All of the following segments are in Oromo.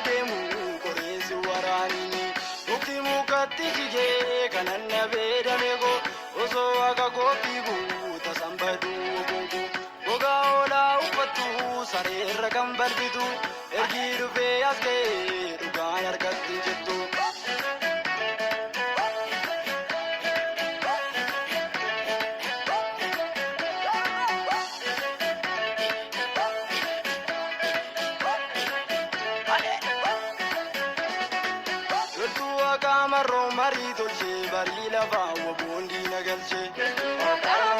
deemu qoreensi waraanini. Mukti mukatti jigee kanan nabee damee koo osoo akka kootti guuta sanbaduu gonku. Gogaa hoolaa uffattu sareerra kan balbitu ergii dhufee as ga'ee dhugaan harkatti hin jettu. Loltuu haqaa marroo marii tolchee barii lafaa waboon diina galchee.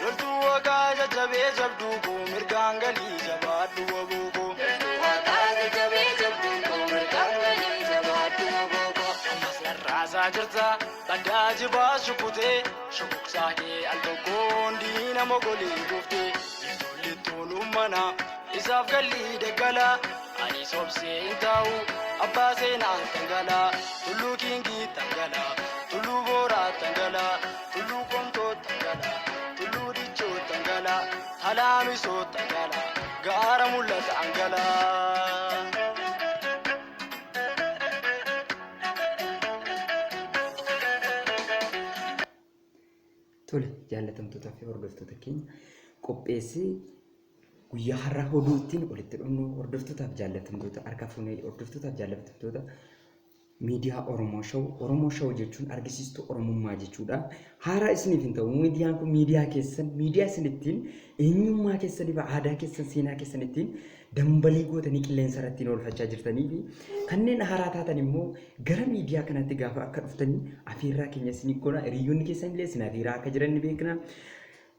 Loltuu haqaa jajjabee jabduu koo mirgaan galii jabaadhu waboo koo. Ammas rarraasaa jirta baddaa jibaa shukutee shukuksaa kee al tokkoon diina mogolee gooftee. Ibsoolittuun ummana isaaf gallii daggala ani sobsee hin taa'u abbaa seenaa tangalaa tulluu kiingii tangalaa tulluu booraa tangalaa tulluu qontoo tangalaa tulluu dichoo tangalaa talaamisoo tangalaa gaara mul'ata angalaa. Tole jaallatamtootaa fi hordoftoota keenya qopheessee guyyaa har'aa oduu ittiin walitti dhufnu hordoftootaaf jaallatamtoota harka fuunee hordoftootaaf jaallatamtoota miidiyaa Oromoo Show. Oromoo Show jechuun argisiistuu Oromummaa jechuudha. Haaraa isiniif hin ta'u. Miidiyaan kun miidiyaa keessan, miidiyaa isin ittiin eenyummaa keessanii fi aadaa keessan, seenaa keessan ittiin dambalii gootanii qilleensa irratti ittiin oolfachaa jirtanii fi kanneen haaraa taatan immoo gara miidiyaa kanatti gaafa akka dhuftanii afeerraa keenya isinii goona. Hiriyoonni keessan illee isin afeeraa akka jiran ni beekna.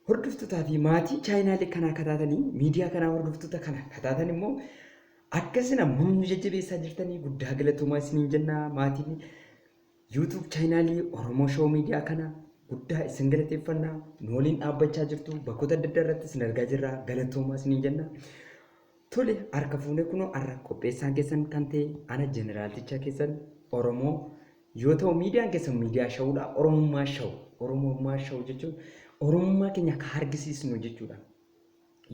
Hordoftootaa fi maatii chaayinaalee kanaa akka taatanii miidiyaa kanaa hordoftoota kana akka taatan immoo akkasina mamnu jajjabeessaa jirtanii guddaa galatoomaa isiniin jenna. Maatiin YouTube chaayinaalii Oromoo Show Miidiyaa kana guddaa isin galateeffanna. Nu waliin dhaabbachaa jirtu bakkoota adda addaa irratti isin argaa jirra, galatoomaa isiniin jenna. Tole harka fuunee kunoo har'a qopheessaan keessan kan ta'e ana jeneraaltichaa keessan Oromoo yoo ta'u miidiyaan keessan miidiyaa shawuudha. Oromummaa shawu. Oromummaa shawu jechuun Oromummaa keenya akka argisiisnu jechuudha.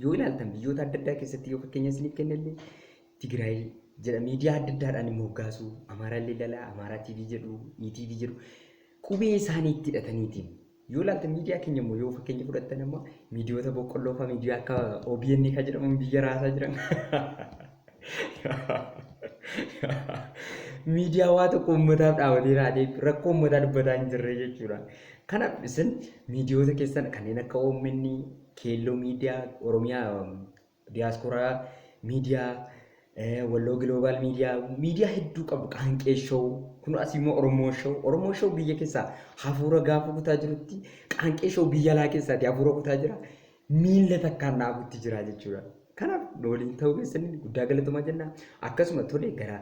Yoo ilaaltan biyyoota adda addaa keessatti yoo fakkeenya isiniif kennellee Tigraay jedha miidiyaa adda addaadhaan moggaasu, Amaaraallee ilaalaa Amaaraa TV jedhu, ETV jedhu qubee isaanii itti hidhataniitiin. Yoo ilaaltan miidiyaa keenya immoo yoo fakkeenya fudhattan amma miidiyoota boqqolloo fa'aa miidiyaa akka OBN kan jedhaman biyya raasaa jiran. Miidiyaa waa tokko uummataaf dhaabatee raadee rakkoo uummataa dubbataa hin jirre jechuudha. Kanaaf isin miidiyoota keessan kanneen akka OMN, Keelloo Miidiyaa, Oromiyaa Diyaasporaa Miidiyaa, Walloo Giloobaal Miidiyaa, miidiyaa hedduu qabdu Qaanqee Show, kun asii immoo Oromoo Show, Oromoo Show biyya keessaa hafuura gaafa kutaa jirutti Qaanqee Show biyya alaa keessaati hafuura kutaa jira. Miilla takkaan dhaabutti jira jechuudha. Kanaaf nu waliin ta'uu keessaniin guddaa galatoomaa jenna. Akkasuma tole gara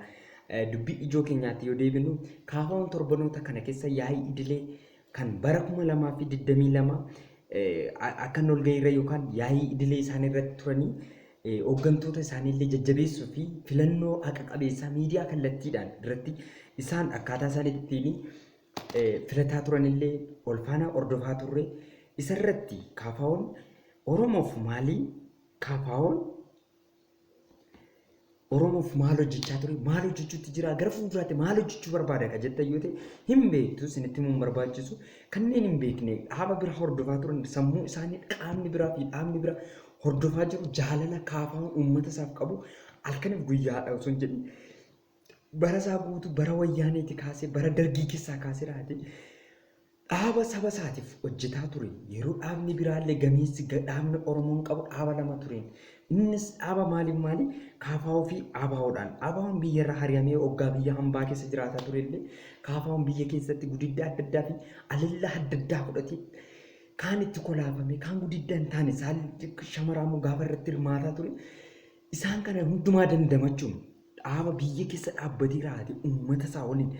dubbii ijoo keenyaatti yoo deebinu kaafaawwan torbanoota kana keessa yaa'ii idilee kan bara 2022 akka inni ol gahiirra yookaan yaa'ii idilee isaanii irratti turanii hooggantoota isaanii illee jajjabeessuu fi filannoo haqa qabeessaa miidiyaa kallattiidhaan irratti isaan akkaataa isaan ittiin filataa turanillee ol faana hordofaa turre. Isarratti kaafaawwan Oromoof maalii kaafaawwan Oromoof maal hojjechaa ture, maal hojjechuutti jira, gara fuulduraatti maal hojjechuu barbaada ka jettan yoo ta'e hin beektu, isinitti himuun barbaachisu. Kanneen hin beekne dhaaba bira hordofaa turan sammuu isaanii qaamni biraa fi dhaabni bira hordofaa jiru jaalala kaafaawwan uummata isaaf qabu halkaniif guyyaadha osoo hin jedhin bara isaa guutuu bara wayyaaneeti kaasee bara dargii keessaa kaasee raate dhaaba saba isaatiif hojjetaa ture. Yeroo dhaabni biraallee gameessi dhaabni Oromoon qabu dhaaba lama tureen. Innis dhaaba maaliif maali? KFO fi ABOdhaan. ABOn biyyarra hari'amee hoggaa biyya hambaa keessa jiraataa turellee KFOn biyya keessatti gudiddaa adda addaa fi alillaa adda addaa fudhatee kaan itti kolaafame kaan gudiddaa hin taane saalli shamaraamuu gaafa irratti hirmaataa ture. Isaan kana hundumaa dandamachuun dhaaba biyya keessa dhaabbatee raate uummata isaa waliin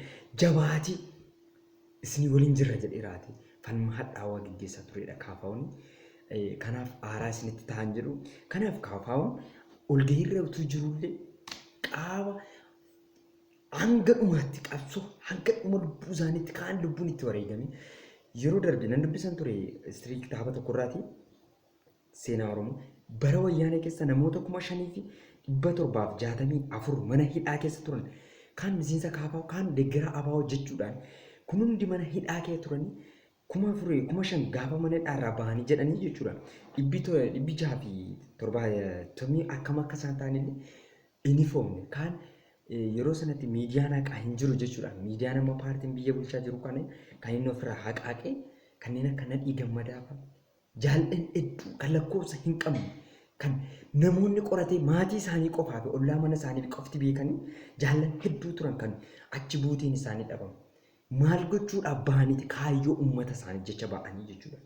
jabaatee isinii waliin jirra jedhee raate falma hadhaawaa gaggeessaa turedha kaafaawwan. Kanaaf aaraa isinitti ta'an jedhu. Kanaaf kaafaawwan olgahiirra utuu jirullee qaama hanga dhumaatti qabsoo hanga dhuma lubbuu isaaniitti kaan lubbuun itti wareegame. Yeroo darbe nan dubbisan ture istirii kitaaba tokkorraati seenaa Oromoo. Bara wayyaanee keessa namoota 5764 mana hidhaa keessa turan kaan miseensa KFO kaan deeggaraa ABO jechuudhaan kun hundi mana hidhaa keessa turanii 4000 5000 gaafa mana hidhaarraa bahanii jedhanii jechuudha. 670 akkam akka isaan ta'anillee inifoomne kaan yeroo sanatti miidiyaan haqaa hin jiru jechuudha. Miidiyaan amma paartiin biyya bulchaa jiru kana kan inni ofirraa haqaaqee kanneen akka Nadhii Gammadaa fa'a jaallan hedduu kan lakkoofsa hin qabne kan namoonni qoratee maatii isaanii qofaa fi ollaa mana isaanii qofti beekanii jaallan hedduu turan kan achi buuteen isaanii dhabamu. Maal gochuudhaaf bahaniiti kaayyoo uummata isaanii jecha ba'anii jechuudha.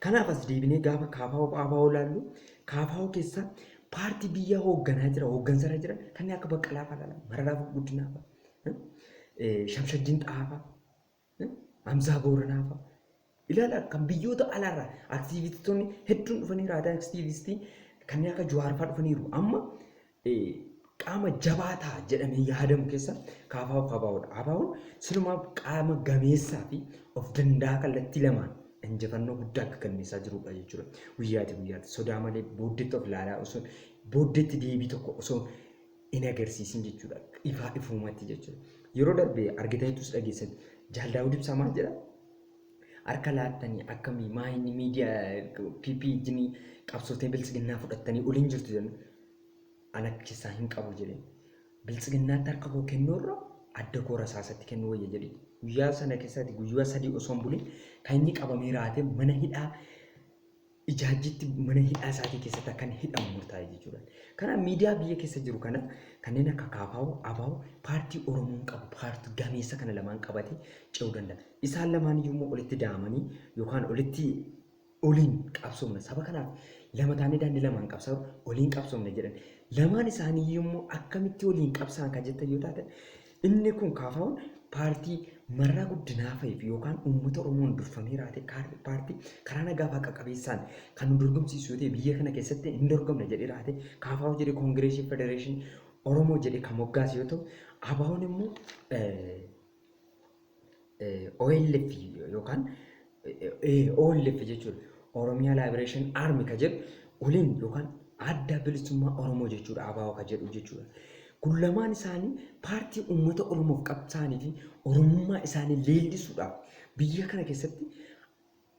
Kanaaf as deebinee gaafa KFO ABO ilaallu KFO keessa paartii biyya hoogganaa jira hooggansarra jira kanneen akka Baqqalaa fa'a ilaala Mararaa Guddinaa fa'a Shamshaddiin Xahaa fa'a Hamzaa Booranaa fa'a ilaala kan biyyoota alaarraa aktiivistoonni hedduun dhufanii raadaa aktiivistii kanneen akka Jawaar fa'a dhufaniiru. Amma qaama jabaa ta'a jedhamee yaadamu keessa KFO ABOdha. ABOn silumaa qaama gameessaa fi of danda'a kallattii lamaan injifannoo guddaa akka galmeessaa jirudha jechuudha. Guyyaati guyyaatti sodaa malee booddeetti of ilaalaa osoo booddeetti deebii tokko osoo hin agarsiisin jechuudha. Ifaa ifuumatti jechuudha. Yeroo darbe argitaniitus dhageessan Jaal Daawud Ibsaa maal jedha? Harka laattanii akkamii maa inni miidiyaa PP jinii qabsootee biltsiginnaa fudhattanii oliin jirtu jedhan ana keessaa hin qabu jedhee. Biltsiginnaatti harka koo kennuurra adda koo rasaasatti kennuu wayya jedhee. Guyyaa sana keessatti guyyaa 3 osoo hin bulin kan inni qabamee raatee mana hidhaa ijaajjitti mana hidhaa isaatii keessatti akka inni hidhamu murtaa'e jechuudha. Kanaaf miidiyaa biyya keessa jiru kana kanneen akka KFO, ABO paartii Oromoon qabu paartii gameessa kana lamaan qabatee ce'uu danda'a. Isaan lamaan iyyuu immoo olitti da'amanii yookaan olitti oliin qabsoomna saba kanaaf lama taanee daandii lamaan qabsaa'u oliin qabsoomna jedhan. Lamaan isaanii iyyuu immoo akkamitti oliin qabsaa'an kan jettan yoo taatan inni kun KFOn paartii Mararaa Guddinaa fa'iif yookaan uummata Oromoon durfamee raate paartii karaa nagaa fi haqa qabeessaan kan nu dorgomsiisu yoo ta'e biyya kana keessatti hin dorgomne jedhee raate KFO jedhee Koongireesii Federeeshinii Oromoo jedhee kan moggaase yoo ta'u ABOn immoo OLF yookaan OLF jechuudha. Oromiyaa Liberation Army ka jedhu waliin yookaan adda bilisummaa Oromoo jechuudha ABO ka jedhu jechuudha. Kun lamaan isaanii paartii uummata Oromoof qabsaa'anii fi Oromummaa isaanii leellisuudhaaf biyya kana keessatti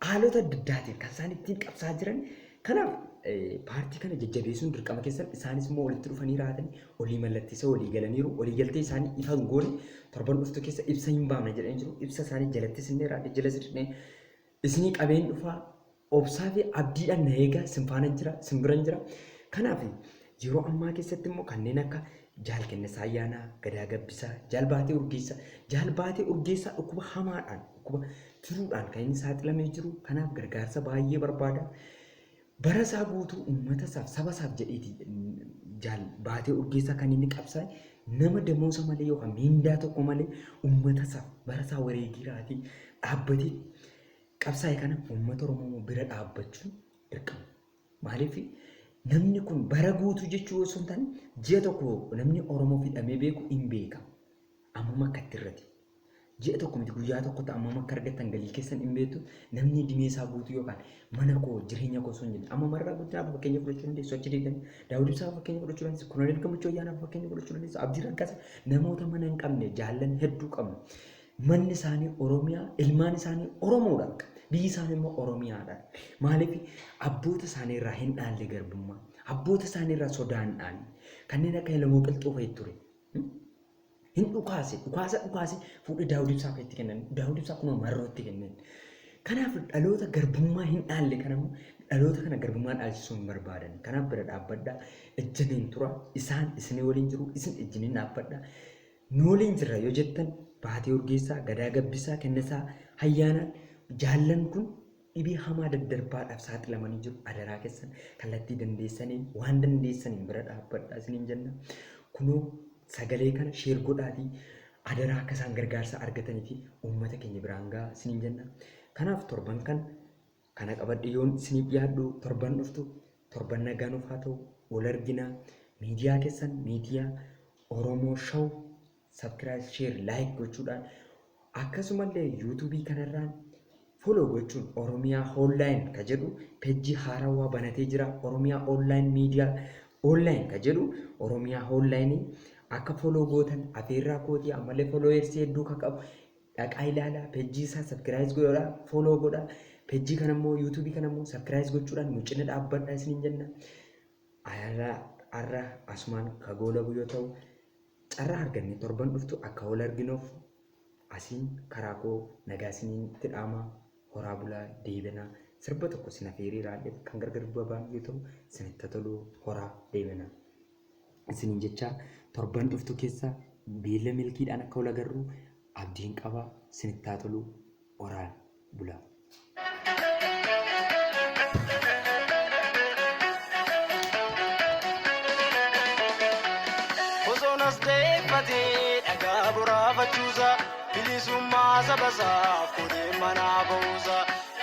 haalota adda addaatiin kan isaan ittiin qabsaa'aa jiran. Kanaaf paartii kana jajjabeessuun dirqama keessan. Isaanis immoo walitti dhufanii raatanii olii mallatteessa walii galaniiru. Walii galtee isaanii ifa hin goone torban dhuftu keessa ibsa hin baafne jedhanii jiru. Ibsa isaanii jalatti isinee raate jala sirnee isinii qabeen dhufaa obsaa fi abdiidhaan na eegaa isin faana jira isin biran jira. Kanaaf yeroo ammaa keessatti immoo kanneen akka Jaal Kennisaa Ayyaanaa, Gadaa Gabbisaa, Jaal Baatee Urgeessaa, Jaal Baatee Urgeessaa dhukkuba hamaadhaan dhukkuba tiruudhaan kan inni saaxilamee jiru. Kanaaf gargaarsa baay'ee barbaada. Bara isaa guutuu uummata isaaf saba isaaf jedheeti Jaal Baatee Urgeessaa kan inni qabsaa'e nama damoosa malee yookaan miindaa tokko malee uummata isaaf bara isaa wareegiiraatii dhaabbatee qabsaa'e kana uummata Oromoo bira dhaabbachuun dirqama. Maaliif namni kun bara guutuu jechuu osoo hin taane ji'a tokko namni Oromoo hidhamee beeku hin beeka. Ammam akka itti irrate. Ji'a tokko miti guyyaa tokkotti ammam akka argattan galii keessan hin beektu. Namni dhimee isaa guutuu yookaan mana koo jireenya koo osoo hin jenne amma Mararaa Guddinaaf fakkeenya fudhachuu dandeessu achi deeganii Daawud Ibsaa fakkeenya fudhachuu dandeessu Koloneel Gammachuu Ayyaanaaf fakkeenya fudhachuu dandeessu Abdii Raggaasaa namoota mana hin qabne jaallan hedduu qabna. Manni isaanii Oromiyaa, ilmaan isaanii Oromoodha. Biyyi isaanii immoo Oromiyaadha. Maaliif abboota isaanii irraa hin dhaalle garbummaa. Abboota isaanii irraa sodaa hin dhaalle. Kanneen akka Elemoo Qilxuu fa'i ture. Hin dhukaase, dhukaasa dhukaase fuudhee Daawud Ibsaa fa'itti kennan. Daawud Ibsaa kunoo Marrootti kennan. Kanaaf dhaloota garbummaa hin dhaalle kana immoo dhaloota kana garbummaa dhaalchisuu hin barbaadan. Kanaaf bira dhaabbadhaa. Ejjaniin tura. Isaan isinii waliin jiru. Isin ejjiniin dhaabbadhaa. Nu waliin jirra yoo jettan Baatee Urgeessaa, Gadaa Gabbisaa, Kennisaa Ayyaanaan jaallan kun dhibee hamaa daddarbaadhaaf saaxilamanii jiru. Adaraa keessan kallattii dandeessaniin waan dandeessaniin bira dhaabbadhaa isiniin jenna. Kunoo sagalee kana sheer godhaatii adaraa akka isaan gargaarsa argatanii fi uummata keenya biraan gahaa isiniin jenna. Kanaaf torban kan kana qabadhe yoon isiniif dhiyaadhu torban dhuftu torban nagaa nuuf haa ta'u wal argina. Miidiyaa keessan miidiyaa Oromoo Show subscribe, share, like gochuudhaan akkasumallee yuutuubii kanarraan Follow gochuun Oromiyaa Online ka jedhu peejjii haarawaa banatee jira. Oromiyaa Online Miidiyaa Online ka jedhu Oromiyaa Online akka follow gootan afeerraa kootii. Ammallee followersii hedduu kan qabu dhaqaa ilaalaa, peejjii isaa subscribe godhaa, follow godhaa. Peejjii kana immoo, yuutuubii kana immoo subscribe gochuudhaan nu cina dhaabbadhaa isiniin jenna. Har'a asumaan ka goolabu yoo ta'u, carraa arganne torban dhuftu akka wal arginuuf asiin karaa koo nagaa isinitti dhaama. Horaa bulaa deebanaa. Sirba tokko sin afeerii raadheef kan gargar babaan yoo ta'u, isinitti tolu, horaa deebanaa. Isiniin jecha torban dhuftu keessa beela milkiidhaan akka wal agarru abdiin qaba. Isinitti haa tolu, horaa bulaa. Bosonas deeffatee dhagaa boraafachuusa, bilisummaa sabasaaf godhee manaa ba'uusa,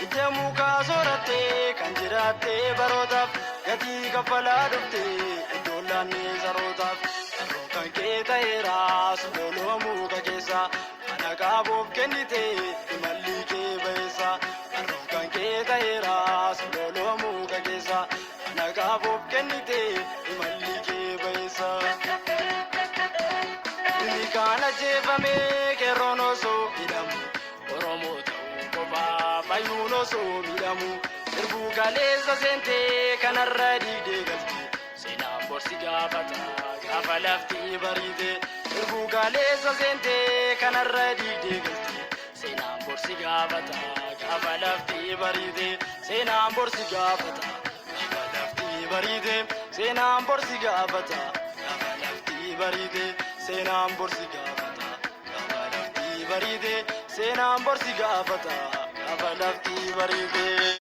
ija mukaa soorattee kan jiraattee barootaaf gatii kaffalaa dhuftee iddoo laannee sarootaaf. Qarroo kan kee ta'eera sololoo muka keessa, kana qabuuf kennite imalli kee ba'eessa. Qarroo kan kee ta'eera sololoo muka keessa, kana qabuuf kennite imalli kee ba'eessa. Inni kaan ajjeefame qeerroon osoo hidhamu, Oromoo ta'uu qofaa fayyuun osoo miidhamu, Irbuu kaleessa seentee kanarra diigdee galte, seenaan borsi gaafata gaafa lafti bariite. Irbuu kaleessa seentee kanarra diigdee galte, seenaan borsi gaafata gaafa lafti bariite. Seenaan borsi gaafata gaafa lafti bariite. Seenaan borsi gaafata gaafa lafti bariite. Seenaan borsi gaafata gaafa lafti bariite. Seenaan borsi gaafata gaafa lafti bariite.